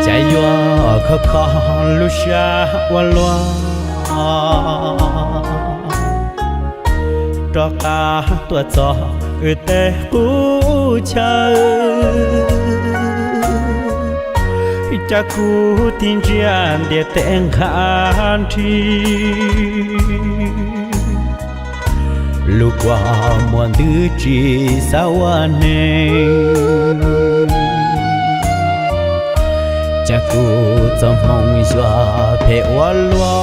Cas yuav khov kho lub sab ua luaj, rov qab tuaj txog wb tej qub chaw. Cas kuv tig ntsia ntiaj teb nqha nrhi, lub kua muag ntws tsis xav ua neeg. Cas kuv txoj hmoo yuav phem ua luaj,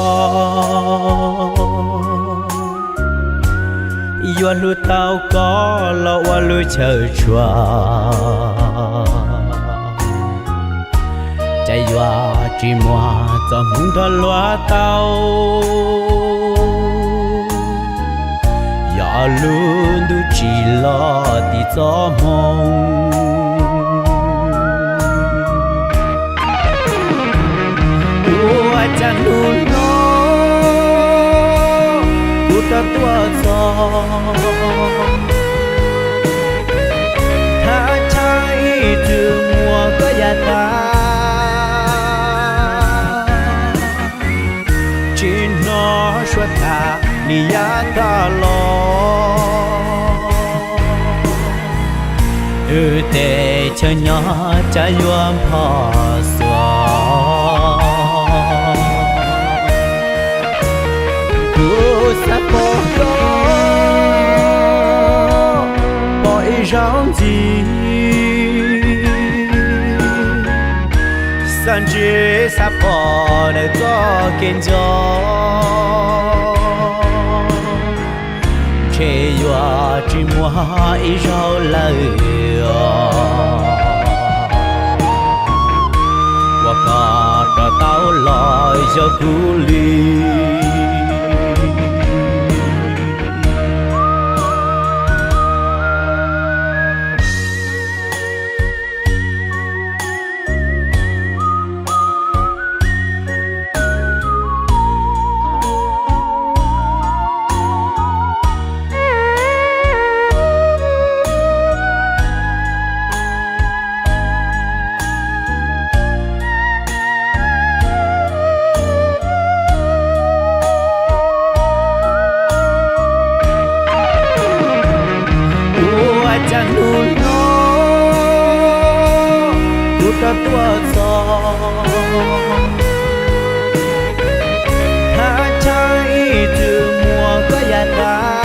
yuav hlub tau koj los ua lub chaw tshua. Cas yuav tsis muaj txoj hmoo nrog luag tau, yog lub ntuj tsim los tim txoj hmoo. Ua cas hnub no kuv rov tuaj txog, thaj chaw ib txwm muaj koj yav tas, tsis hnov suab tham li yav tas los. Wb tej chaw nyob cas yuav npho xuas. Kuv xav pom koj, pom ib zaug ntxiv, xav ntsib xav pom ntawm txoj kev nco. Ntshe yuav tsis muaj ib zaug lawm os, uas koj rov tau los yog kuv li. Ua cas hnub no kuv rov tuaj txog, thaj chaw ib txwm muaj koj yav tas,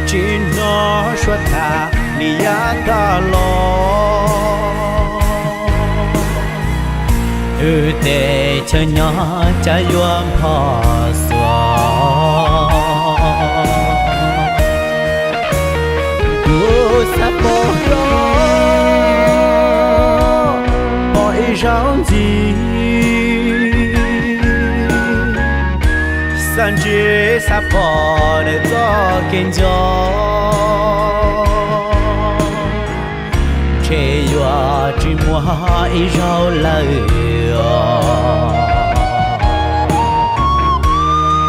tsis hnov suab tham li yav tas los. Wb tej chaw nyob cas yuav npho xuas. Kuv xav pom koj, pom ib zaug ntxiv, xav ntsib xav pom ntawm txoj kev nco. Ntshe yuav tsis muaj ib zaug lawm os,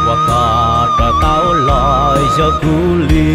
uas koj rov tau los yog kuv li.